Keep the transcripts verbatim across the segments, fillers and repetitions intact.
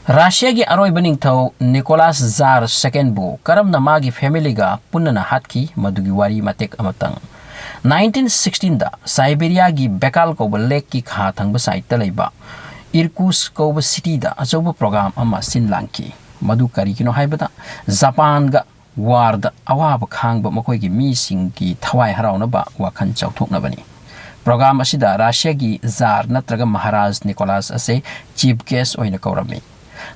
ꯔꯥꯁꯤꯌꯥꯒꯤ ꯑꯔꯣꯏꯕ ꯅꯤꯡꯊꯧ ꯅꯤꯀꯣꯂꯥꯁ ꯖꯥꯔ ꯁꯦꯀꯦꯟꯕꯨ ꯀꯔꯝꯅ ꯃꯥꯒꯤ ꯐꯦꯃꯤꯂꯤꯒ ꯄꯨꯟꯅꯅ ꯍꯥꯠꯈꯤ, ꯃꯗꯨꯒꯤ ꯋꯥꯔꯤ ꯃꯇꯦꯛ ꯑꯃꯇꯪ꯫ ꯅꯥꯏꯟꯇꯤꯟ ꯁꯤꯛꯁꯇꯤꯟꯗ ꯁꯥꯏꯕꯦꯔꯤꯌꯥꯒꯤ ꯕꯦꯀꯥꯜ ꯀꯧꯕ ꯂꯦꯛꯀꯤ ꯈꯥ ꯊꯪꯕ ꯁꯥꯏꯠꯇ ꯂꯩꯕ ꯏꯔꯀꯨꯁ ꯀꯧꯕ ꯁꯤꯇꯤꯗ ꯑꯆꯧꯕ ꯄ꯭ꯔꯣꯒ꯭ꯔꯥꯝ ꯑꯃ ꯁꯤꯟ ꯂꯥꯡꯈꯤ꯫ ꯃꯗꯨ ꯀꯔꯤꯒꯤꯅꯣ ꯍꯥꯏꯕꯗ, ꯖꯄꯥꯟꯒ ꯋꯥꯔꯗ ꯑꯋꯥꯕ ꯈꯥꯡꯕ ꯃꯈꯣꯏꯒꯤ ꯃꯤꯁꯤꯡꯒꯤ ꯊꯋꯥꯏ ꯍꯔꯥꯎꯅꯕ ꯋꯥꯈꯜ ꯆꯥꯎꯊꯣꯛꯅꯕꯅꯤ꯫ ꯄ꯭ꯔꯣꯒ꯭ꯔꯥꯝ ꯑꯁꯤꯗ ꯔꯥꯁꯤꯌꯥꯒꯤ ꯖꯥꯔ ꯅꯠꯇ꯭ꯔꯒ ꯃꯍꯥꯔꯥꯖ ꯅꯤꯀꯣꯂꯥꯁ ꯑꯁꯦ ꯆꯤꯐ ꯒꯦꯁ ꯑꯣꯏꯅ ꯀꯧꯔꯝꯃꯤ꯫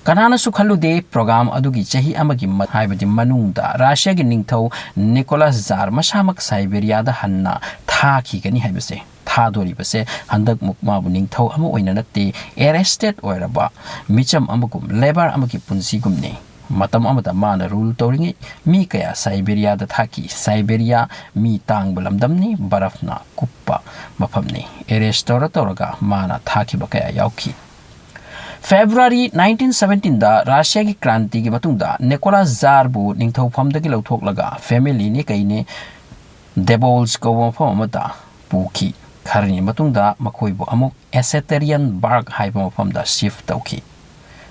ꯀꯅꯥꯅꯁꯨ ꯈꯜꯂꯨꯗꯦ, ꯄ꯭ꯔꯣꯒ꯭ꯔꯥꯝ ꯑꯗꯨꯒꯤ ꯆꯍꯤ ꯑꯃꯒꯤ ꯃ-, ꯍꯥꯏꯕꯗꯤ ꯃꯅꯨꯡꯗ ꯔꯥꯁꯤꯌꯥꯒꯤ ꯅꯤꯡꯊꯧ ꯅꯤꯀꯣꯂꯥꯁ ꯖꯥꯔ ꯃꯁꯥꯃꯛ ꯁꯥꯏꯕꯦꯔꯤꯌꯥꯗ ꯍꯟꯅ ꯊꯥꯈꯤꯒꯅꯤ ꯍꯥꯏꯕꯁꯦ꯫ ꯊꯥꯗꯣꯔꯤꯕꯁꯦ ꯍꯟꯗꯛꯃꯨꯛ ꯃꯥꯕꯨ ꯅꯤꯡꯊꯧ ꯑꯃ ꯑꯣꯏꯅ ꯅꯠꯇꯦ, ꯑꯦꯔꯦꯁꯇꯦꯠ ꯑꯣꯏꯔꯕ ꯃꯤꯆꯝ ꯑꯃꯒꯨꯝ, ꯂꯦꯕꯔ ꯑꯃꯒꯤ ꯄꯨꯟꯁꯤꯒꯨꯝꯅꯤ꯫ ꯃꯇꯝ ꯑꯃꯗ ꯃꯥꯅ ꯔꯨꯜ ꯇꯧꯔꯤꯉꯩ ꯃꯤ ꯀꯌꯥ ꯁꯥꯏꯕꯦꯔꯤꯌꯥꯗ ꯊꯥꯈꯤ꯫ ꯁꯥꯏꯕꯦꯔꯤꯌꯥ ꯃꯤ ꯇꯥꯡꯕ ꯂꯝꯗꯝꯅꯤ, ꯕꯔꯐꯅ ꯀꯨꯞꯄ ꯃꯐꯝꯅꯤ꯫ ꯑꯦꯔꯦꯁ ꯇꯧꯔ ꯇꯧꯔꯒ ꯃꯥꯅ ꯊꯥꯈꯤꯕ ꯀꯌꯥ ꯌꯥꯎꯈꯤ꯫ ꯐꯦꯕ꯭ꯔꯨꯋꯥꯔꯤ ꯅꯥꯏꯟꯇꯤꯟ ꯁꯕꯦꯟꯇꯤꯟꯗ ꯔꯥꯁꯤꯌꯥꯒꯤ ꯀ꯭ꯔꯥꯟꯇꯤꯒꯤ ꯃꯇꯨꯡꯗ ꯅꯤꯀꯣꯂꯥꯁ ꯖꯥꯔꯕꯨ ꯅꯤꯡꯊꯧꯐꯝꯗꯒꯤ ꯂꯧꯊꯣꯛꯂꯒ ꯐꯦꯃꯤꯂꯤꯅꯤ ꯀꯩꯅꯤ ꯗꯦꯕꯣꯜꯁ ꯀꯧꯕ ꯃꯐꯝ ꯑꯃꯗ ꯄꯨꯈꯤ꯫ ꯈꯔꯅꯤ ꯃꯇꯨꯡꯗ ꯃꯈꯣꯏꯕꯨ ꯑꯃꯨꯛ ꯑꯦꯁꯦꯇꯦꯔꯤꯌꯟ ꯕꯥꯔꯛ ꯍꯥꯏꯕ ꯃꯐꯝꯗ ꯁꯤꯐ ꯇꯧꯈꯤ꯫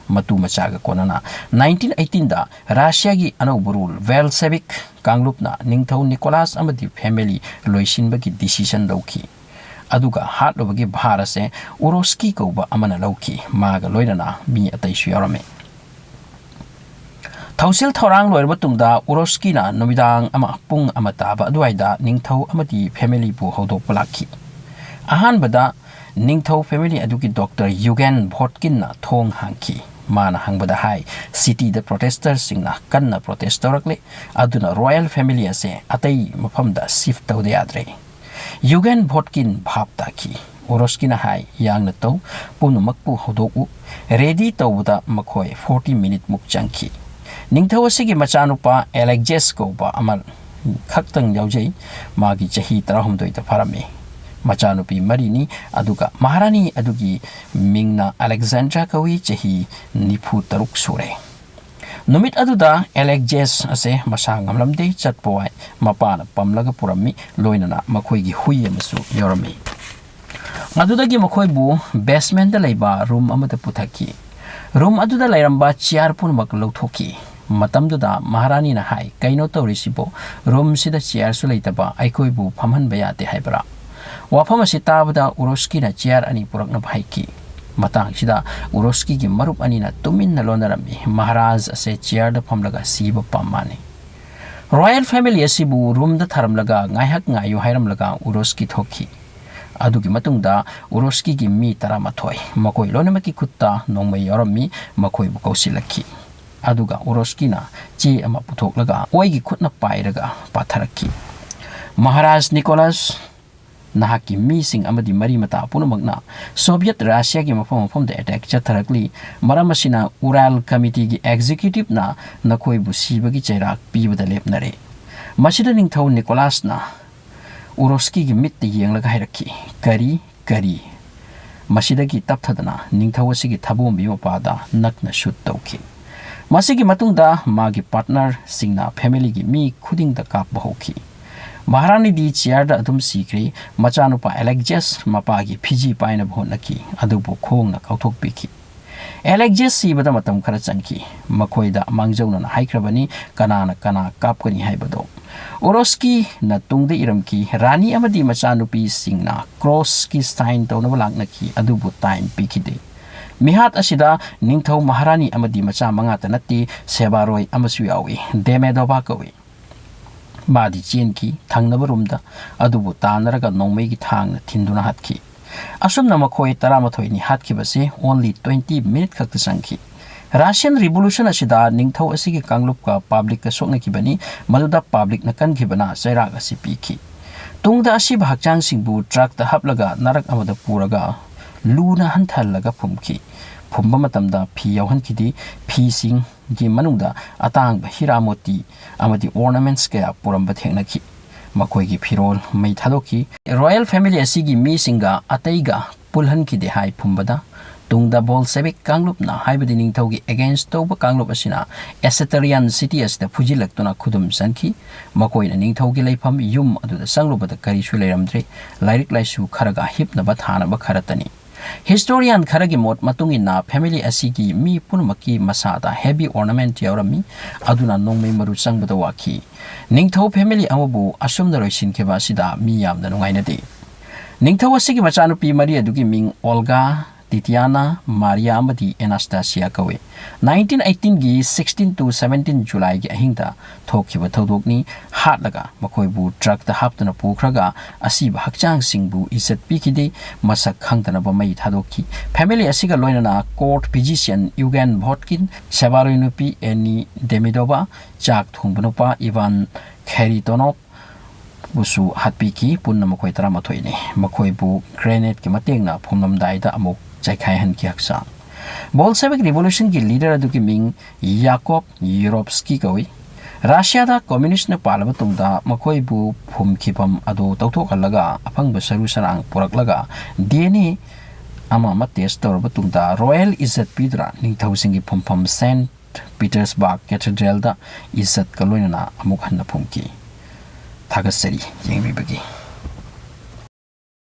ꯃꯇꯨ ꯃꯆꯥꯒ ꯀꯣꯟꯅꯅ ꯅꯥꯏꯟꯇꯤꯟ ꯑꯩꯠꯇꯤꯟꯗ ꯔꯥꯁꯤꯌꯥꯒꯤ ꯑꯅꯧꯕ ꯔꯨꯜ ꯕꯦꯜꯁꯦꯕꯤꯛ ꯀꯥꯡꯂꯨꯞꯅ ꯅꯤꯡꯊꯧ ꯅꯤꯀꯣꯂꯥꯁ ꯑꯃꯗꯤ ꯐꯦꯃꯤꯂꯤ ꯂꯣꯏꯁꯤꯟꯕꯒꯤ ꯗꯤꯁꯤꯖꯟ ꯂꯧꯈꯤ꯫ ꯑꯗꯨꯒ ꯍꯥꯠꯂꯨꯕꯒꯤ ꯚꯥꯔ ꯑꯁꯦ ꯎꯔꯣꯁꯀꯤ ꯀꯧꯕ ꯑꯃꯅ ꯂꯧꯈꯤ꯫ ꯃꯥꯒ ꯂꯣꯏꯅꯅ ꯃꯤ ꯑꯇꯩꯁꯨ ꯌꯥꯎꯔꯝꯃꯤ꯫ ꯊꯧꯁꯤꯜ ꯊꯧꯔꯥꯡ ꯂꯣꯏꯔꯕ ꯇꯨꯡꯗ ꯎꯔꯣꯁꯀꯤꯅ ꯅꯨꯃꯤꯗꯥꯡ ꯑꯃ ꯄꯨꯡ ꯑꯃ ꯇꯥꯕ ꯑꯗꯨꯋꯥꯏꯗ ꯅꯤꯡꯊꯧ ꯑꯃꯗꯤ ꯐꯦꯃꯤꯂꯤꯕꯨ ꯍꯧꯗꯣꯛꯄ ꯂꯥꯛꯈꯤ꯫ ꯑꯍꯥꯟꯕꯗ ꯅꯤꯡꯊꯧ ꯐꯦꯃꯤꯂꯤ ꯑꯗꯨꯒꯤ ꯗꯣꯛꯇꯔ ꯌꯨꯒꯦꯟ ꯚꯣꯠꯀꯤꯟꯅ ꯊꯣꯡ ꯍꯥꯡꯈꯤ꯫ ꯃꯥꯅ ꯍꯪꯕꯗ ꯍꯥꯏ, ꯁꯤꯇꯤꯗ ꯄ꯭ꯔꯣꯇꯦꯁꯇꯔꯁꯤꯡꯅ ꯀꯟꯅ ꯄ꯭ꯔꯣꯇꯦꯁ ꯇꯧꯔꯛꯂꯤ, ꯑꯗꯨꯅ ꯔꯣꯌꯦꯜ ꯐꯦꯃꯤꯂꯤ ꯑꯁꯦ ꯑꯇꯩ ꯃꯐꯝꯗ ꯁꯤꯐ ꯇꯧꯗ ꯌꯥꯗ꯭ꯔꯦ꯫ ꯌꯨꯒꯦꯟ ꯚꯣꯠꯀꯤꯟ ꯚꯥꯞ ꯇꯥꯈꯤ꯫ ꯎꯔꯣꯁꯀꯤꯅ ꯍꯥꯏ, ꯌꯥꯡꯅ ꯇꯧ, ꯄꯨꯝꯅꯃꯛꯄꯨ ꯍꯧꯗꯣꯛꯎ꯫ ꯔꯦꯗꯤ ꯇꯧꯕꯗ ꯃꯈꯣꯏ ꯐꯣꯔꯇꯤ ꯃꯤꯅꯤꯠꯃꯨꯛ ꯆꯪꯈꯤ꯫ ꯅꯤꯡꯊꯧ ꯑꯁꯤꯒꯤ ꯃꯆꯥꯅꯨꯄꯥ ꯑꯦꯂꯦꯛꯖꯦꯁ ꯀꯧꯕ ꯑꯃ ꯈꯛꯇꯪ ꯌꯥꯎꯖꯩ꯫ ꯃꯥꯒꯤ ꯆꯍꯤ ꯇꯔꯥꯍꯨꯝꯗꯣꯏꯗ ꯐꯥꯔꯝꯃꯤ꯫ ꯃꯆꯥꯅꯨꯄꯤ ꯃꯔꯤꯅꯤ, ꯑꯗꯨꯒ ꯃꯍꯥꯔꯥꯅꯤ ꯑꯗꯨꯒꯤ ꯃꯤꯡꯅ ꯑꯂꯦꯛꯖꯥꯟꯗ꯭ꯔꯥ ꯀꯧꯏ, ꯆꯍꯤ ꯅꯤꯐꯨ ꯇꯔꯨꯛ ꯁꯨꯔꯦ꯫ ꯅꯨꯃꯤꯠ ꯑꯗꯨꯗ ꯑꯦꯂꯦꯛꯖꯦꯁ ꯑꯁꯦ ꯃꯁꯥ ꯉꯝꯂꯝꯗꯦ, ꯆꯠꯄ ꯋꯥꯏ꯫ ꯃꯄꯥꯅ ꯄꯝꯂꯒ ꯄꯨꯔꯝꯃꯤ, ꯂꯣꯏꯅꯅ ꯃꯈꯣꯏꯒꯤ ꯍꯨꯏ ꯑꯃꯁꯨ ꯌꯥꯎꯔꯝꯃꯤ꯫ ꯃꯗꯨꯗꯒꯤ ꯃꯈꯣꯏꯕꯨ ꯕꯦꯁꯃꯦꯟꯗ ꯂꯩꯕ ꯔꯨꯝ ꯑꯃꯗ ꯄꯨꯊꯈꯤ꯫ ꯔꯨꯝ ꯑꯗꯨꯗ ꯂꯩꯔꯝꯕ ꯆꯤꯌꯥꯔ ꯄꯨꯝꯅꯃꯛ ꯂꯧꯊꯣꯛꯈꯤ꯫ ꯃꯇꯝꯗꯨꯗ ꯃꯍꯥꯔꯥꯅꯤꯅ ꯍꯥꯏ, "ꯀꯩꯅꯣ ꯇꯧꯔꯤꯁꯤꯕꯣ? ꯔꯨꯝꯁꯤꯗ ꯆꯤꯌꯥꯔꯁꯨ ꯂꯩꯇꯕ ꯑꯩꯈꯣꯏꯕꯨ ꯐꯝꯍꯟꯕ ꯌꯥꯗꯦ ꯍꯥꯏꯕ꯭ꯔꯥ?" ꯋꯥꯐꯝ ꯑꯁꯤ ꯇꯥꯕꯗ ꯎꯔꯣꯁꯀꯤꯅ ꯆꯤꯌꯥꯔ ꯑꯅꯤ ꯄꯨꯔꯛꯅꯕ ꯍꯥꯏꯈꯤ꯫ ꯃꯇꯥꯡꯁꯤꯗ ꯎꯔꯣꯁꯀꯤꯒꯤ ꯃꯔꯨꯞ ꯑꯅꯤꯅ ꯇꯨꯃꯤꯟꯅ ꯂꯣꯟꯅꯔꯝꯃꯤ꯫ "ꯃꯍꯥꯔꯥꯖ ꯑꯁꯦ ꯆꯤꯌꯥꯔꯗ ꯐꯝꯂꯒ ꯁꯤꯕ ꯄꯥꯝ ꯃꯥꯜꯂꯤ꯫" ꯔꯣꯌꯦꯜ ꯐꯦꯃꯤꯂꯤ ꯑꯁꯤꯕꯨ ꯔꯨꯝꯗ ꯊꯥꯔꯝꯂꯒ ꯉꯥꯏꯍꯥꯛ ꯉꯥꯏꯌꯨ ꯍꯥꯏꯔꯝꯂꯒ ꯎꯔꯣꯁꯀꯤ ꯊꯣꯛꯈꯤ꯫ ꯑꯗꯨꯒꯤ ꯃꯇꯨꯡꯗ ꯎꯔꯣꯁꯀꯤꯒꯤ ꯃꯤ ꯇꯔꯥꯃꯥꯊꯣꯏ, ꯃꯈꯣꯏ ꯂꯣꯏꯅꯃꯛꯀꯤ ꯈꯨꯠꯇ ꯅꯣꯡꯃꯩ ꯌꯥꯎꯔꯝꯃꯤ, ꯃꯈꯣꯏꯕꯨ ꯀꯧꯁꯤꯜꯂꯛꯈꯤ꯫ ꯑꯗꯨꯒ ꯎꯔꯣꯁꯀꯤꯅ ꯆꯦ ꯑꯃ ꯄꯨꯊꯣꯛꯂꯒ ꯑꯣꯏꯒꯤ ꯈꯨꯠꯅ ꯄꯥꯏꯔꯒ ꯄꯥꯊꯔꯛꯈꯤ꯫ "ꯃꯍꯥꯔꯥꯖ ꯅꯤꯀꯣꯂꯥꯁ, ꯅꯍꯥꯛꯀꯤ ꯃꯤꯁꯤꯡ ꯑꯃꯗꯤ ꯃꯔꯤ ꯃꯇꯥ ꯄꯨꯝꯅꯃꯛꯅ ꯁꯣꯚꯤꯌꯦꯠ ꯔꯁꯤꯌꯥꯒꯤ ꯃꯐꯝ ꯃꯐꯝꯗ ꯑꯦꯇꯦꯛ ꯆꯠꯊꯔꯛꯂꯤ꯫ ꯃꯔꯝ ꯑꯁꯤꯅ ꯎꯔꯥꯜ ꯀꯃꯤꯇꯤꯒꯤ ꯑꯦꯛꯖꯤꯀ꯭ꯌꯨꯇꯤꯚꯅ ꯅꯈꯣꯏꯕꯨ ꯁꯤꯕꯒꯤ ꯆꯩꯔꯥꯛ ꯄꯤꯕꯗ ꯂꯦꯞꯅꯔꯦ꯫" ꯃꯁꯤꯗ ꯅꯤꯡꯊꯧ ꯅꯤꯀꯣꯂꯥꯁꯅ ꯎꯔꯣꯁꯀꯤꯒꯤ ꯃꯤꯠꯇ ꯌꯦꯡꯂꯒ ꯍꯥꯏꯔꯛꯈꯤ, "ꯀꯔꯤ? ꯀꯔꯤ?" ꯃꯁꯤꯗꯒꯤ ꯇꯞꯊꯗꯅ ꯅꯤꯡꯊꯧ ꯑꯁꯤꯒꯤ ꯊꯕꯣꯝꯕꯤ ꯃꯄꯥꯗ ꯅꯛꯅ ꯁꯨꯠ ꯇꯧꯈꯤ꯫ ꯃꯁꯤꯒꯤ ꯃꯇꯨꯡꯗ ꯃꯥꯒꯤ ꯄꯥꯔꯠꯅꯔꯁꯤꯡꯅ ꯐꯦꯃꯤꯂꯤꯒꯤ ꯃꯤ ꯈꯨꯗꯤꯡꯗ ꯀꯥꯞꯄ ꯍꯧꯈꯤ꯫ ꯃꯍꯥꯔꯥꯅꯤꯗꯤ ꯆꯤꯌꯥꯔꯗ ꯑꯗꯨꯝ ꯁꯤꯈ꯭ꯔꯦ꯫ ꯃꯆꯥꯅꯨꯄꯥ ꯑꯦꯂꯦꯛꯖꯤꯌꯁ ꯃꯄꯥꯒꯤ ꯐꯤꯖꯤ ꯄꯥꯏꯅꯕ ꯍꯣꯠꯅꯈꯤ, ꯑꯗꯨꯕꯨ ꯈꯣꯡꯅ ꯀꯥꯎꯊꯣꯛꯄꯤꯈꯤ꯫ ꯑꯦꯂꯦꯛꯖꯤꯌꯁ ꯁꯤꯕꯗ ꯃꯇꯝ ꯈꯔ ꯆꯪꯈꯤ꯫ ꯃꯈꯣꯏꯗ ꯃꯥꯡꯖꯧꯅꯅ ꯍꯥꯏꯈ꯭ꯔꯕꯅꯤ ꯀꯅꯥꯅ ꯀꯅꯥ ꯀꯥꯞꯀꯅꯤ ꯍꯥꯏꯕꯗꯣ꯫ ꯎꯔꯣꯁꯀꯤꯅ ꯇꯨꯡꯗ ꯏꯔꯝꯈꯤ, "ꯔꯥꯅꯤ ꯑꯃꯗꯤ ꯃꯆꯥꯅꯨꯄꯤꯁꯤꯡꯅ ꯀ꯭ꯔꯣꯁꯀꯤ ꯁꯥꯏꯟ ꯇꯧꯅꯕ ꯂꯥꯛꯅꯈꯤ, ꯑꯗꯨꯕꯨ ꯇꯥꯏꯝ ꯄꯤꯈꯤꯗꯦ꯫" ꯃꯤꯍꯥꯠ ꯑꯁꯤꯗ ꯅꯤꯡꯊꯧ ꯃꯍꯥꯔꯥꯅꯤ ꯑꯃꯗꯤ ꯃꯆꯥ ꯃꯉꯥꯇ ꯅꯠꯇꯦ, ꯁꯦꯕꯥꯔꯣꯏ ꯑꯃꯁꯨ ꯌꯥꯎꯏ꯫ ꯗꯦꯃꯦꯗꯣꯚꯥ ꯀꯧꯏ꯫ ꯃꯥꯗꯤ ꯆꯦꯟꯈꯤ ꯊꯪꯅꯕ ꯔꯨꯝꯗ, ꯑꯗꯨꯕꯨ ꯇꯥꯟꯅꯔꯒ ꯅꯣꯡꯃꯩꯒꯤ ꯊꯥꯡꯅ ꯊꯤꯟꯗꯨꯅ ꯍꯥꯠꯈꯤ꯫ ꯑꯁꯨꯝꯅ ꯃꯈꯣꯏ ꯇꯔꯥꯃꯥꯊꯣꯏꯅꯤ ꯍꯥꯠꯈꯤꯕꯁꯤ only twenty minute ꯈꯛꯇ ꯆꯪꯈꯤ꯫ ꯔꯁꯤꯌꯟ ꯔꯤꯚꯣꯂꯨꯁꯟ ꯑꯁꯤꯗ ꯅꯤꯡꯊꯧ ꯑꯁꯤꯒꯤ ꯀꯥꯡꯂꯨꯞꯀ ꯄꯕ꯭ꯂꯤꯛꯀ ꯁꯣꯛꯅꯈꯤꯕꯅꯤ, ꯃꯗꯨꯗ ꯄꯕ꯭ꯂꯤꯛꯅ ꯀꯟꯈꯤꯕꯅ ꯆꯩꯔꯥꯛ ꯑꯁꯤ ꯄꯤꯈꯤ꯫ ꯇꯨꯡꯗ ꯑꯁꯤꯕ ꯍꯛꯆꯥꯡꯁꯤꯡꯕꯨ ꯇ꯭ꯔꯛꯇ ꯍꯥꯞꯂꯒ ꯅꯔꯛ ꯑꯃꯗ ꯄꯨꯔꯒ ꯂꯨꯅ ꯍꯟꯊꯍꯜꯂꯒ ꯐꯨꯝꯈꯤ꯫ ꯐꯨꯝꯕ ꯃꯇꯝꯗ ꯐꯤ ꯌꯥꯎꯍꯟꯈꯤꯗꯦ꯫ ꯐꯤꯁꯤꯡꯒꯤ ꯃꯅꯨꯡꯗ ꯑꯇꯥꯡꯕ ꯍꯤꯔꯥ ꯃꯣꯇꯤ ꯑꯃꯗꯤ ornaments ꯀꯌꯥ ꯄꯨꯔꯝꯕ ꯊꯦꯡꯅꯈꯤ꯫ ꯃꯈꯣꯏꯒꯤ ꯐꯤꯔꯣꯜ ꯃꯩ ꯊꯥꯗꯣꯛꯈꯤ꯫ ꯔꯣꯌꯦꯜ ꯐꯦꯃꯤꯂꯤ ꯑꯁꯤꯒꯤ ꯃꯤꯁꯤꯡꯒ ꯑꯇꯩꯒ ꯄꯨꯜꯍꯟꯈꯤꯗꯦ ꯍꯥꯏ ꯐꯨꯝꯕꯗ꯫ ꯇꯨꯡꯗ ꯕꯣꯜꯁꯦꯕꯤꯛ ꯀꯥꯡꯂꯨꯞꯅ, ꯍꯥꯏꯕꯗꯤ ꯅꯤꯡꯊꯧꯒꯤ against ꯇꯧꯕ ꯀꯥꯡꯂꯨꯞ ꯑꯁꯤꯅ ꯑꯦꯁꯦꯇꯔꯤꯌꯥꯟ ꯁꯤꯇꯤ ꯑꯁꯤꯗ ꯐꯨꯖꯤꯜꯂꯛꯇꯨꯅ ꯈꯨꯗꯨꯝ ꯆꯟꯈꯤ꯫ ꯃꯈꯣꯏꯅ ꯅꯤꯡꯊꯧꯒꯤ ꯂꯩꯐꯝ ꯌꯨꯝ ꯑꯗꯨꯗ ꯆꯪꯂꯨꯕꯗ ꯀꯔꯤꯁꯨ ꯂꯩꯔꯝꯗ꯭ꯔꯦ, ꯂꯥꯏꯔꯤꯛ ꯂꯥꯏꯁꯨ ꯈꯔꯒ ꯍꯤꯞꯅꯕ ꯊꯥꯅꯕ ꯈꯔꯇꯅꯤ꯫ Historian ꯈꯔꯒꯤ ꯃꯣꯠ ꯃꯇꯨꯡ ꯏꯟꯅ family ꯑꯁꯤꯒꯤ ꯃꯤ ꯄꯨꯝꯅꯃꯛꯀꯤ ꯃꯁꯥꯗ heavy ornament ꯌꯥꯎꯔꯝꯃꯤ, ꯑꯗꯨꯅ ꯅꯣꯡꯃꯩ ꯃꯔꯨ ꯆꯪꯕꯗ ꯋꯥꯈꯤ꯫ ꯅꯤꯡꯊꯧ family ꯑꯃꯕꯨ ꯑꯁꯨꯝꯅ ꯂꯣꯏꯁꯤꯟꯈꯤꯕ ꯑꯁꯤꯗ ꯃꯤ ꯌꯥꯝꯅ ꯅꯨꯡꯉꯥꯏꯅꯗꯦ꯫ ꯅꯤꯡꯊꯧ ꯑꯁꯤꯒꯤ ꯃꯆꯥꯅꯨꯄꯤ ꯃꯔꯤ ꯑꯗꯨꯒꯤ ꯃꯤꯡ ꯑꯣꯜꯒꯥ, ꯇꯤꯇꯤꯌꯥꯅꯥ, ꯃꯥꯔꯤꯌꯥ ꯑꯃꯗꯤ ꯑꯦꯅꯥꯁꯇꯥꯁꯤꯌꯥ ꯀꯧꯏ꯫ Nineteen eighteen ꯒꯤ sixteen to seventeen July ꯒꯤ ꯑꯍꯤꯡꯗ ꯊꯣꯛꯈꯤꯕ ꯊꯧꯗꯣꯛꯅꯤ꯫ ꯍꯥꯠꯂꯒ ꯃꯈꯣꯏꯕꯨ truck ꯇ ꯍꯥꯞꯇꯨꯅ ꯄꯨꯈ꯭ꯔꯒ ꯑꯁꯤꯕ ꯍꯛꯆꯥꯡꯁꯤꯡꯕꯨ ꯏꯖꯠ ꯄꯤꯈꯤꯗꯦ꯫ ꯃꯁꯛ ꯈꯪꯗꯅꯕ ꯃꯩ ꯊꯥꯗꯣꯛꯈꯤ꯫ Family ꯑꯁꯤꯒ ꯂꯣꯏꯅꯅ court physician Eugen Botkin, ꯁꯦꯕꯥꯔꯣꯏ ꯅꯨꯄꯤ ꯑꯦꯅꯤ ꯗꯦꯃꯤꯗꯣꯚꯥ, ꯆꯥꯛ ꯊꯣꯡꯕ ꯅꯨꯄꯥ ꯏꯚꯥꯟ ꯈꯦꯔꯤꯇꯣꯅꯣꯞ ꯕꯨꯁꯨ ꯍꯥꯠꯄꯤꯈꯤ꯫ ꯄꯨꯟꯅ ꯃꯈꯣꯏ ꯇꯔꯥꯃꯥꯊꯣꯏꯅꯤ꯫ ꯃꯈꯣꯏꯕꯨ grenade ꯀꯤ ꯃꯇꯦꯡꯅ ꯐꯨꯝꯂꯝꯗꯥꯏꯗ ꯑꯃꯨꯛ ꯆꯥꯏꯈꯥꯏꯍꯟꯈꯤ ꯍꯛꯆꯥꯡ꯫ Bolshevik Revolution ꯒꯤ leader ꯑꯗꯨꯒꯤ ꯃꯤꯡ ꯌꯥꯀꯣꯕ ꯌꯨꯔꯣꯞꯁꯀꯤ ꯀꯧꯏ꯫ ꯔꯁꯤꯌꯥꯗ communist ꯅ ꯄꯥꯜꯂꯕ ꯇꯨꯡꯗ ꯃꯈꯣꯏꯕꯨ ꯐꯨꯝꯈꯤꯐꯝ ꯑꯗꯨ ꯇꯧꯊꯣꯛꯍꯜꯂꯒ ꯑꯐꯪꯕ ꯁꯔꯨ ꯁꯔꯥꯡ ꯄꯨꯔꯛꯂꯒ D N A ꯑꯃ ꯑꯃ test ꯇꯧꯔꯕ ꯇꯨꯡꯗ royal ꯏꯖꯠ ꯄꯤꯗꯨꯅ ꯅꯤꯡꯊꯧꯁꯤꯡꯒꯤ ꯐꯝꯐꯝ Saint Petersburg Cathedral ꯗ ꯏꯖꯠꯀ ꯂꯣꯏꯅꯅ ꯑꯃꯨꯛ ꯍꯟꯅ ꯐꯨꯝꯈꯤ꯫ ꯊꯥꯒꯠꯆꯔꯤ ꯌꯦꯡꯕꯤꯕꯒꯤ꯫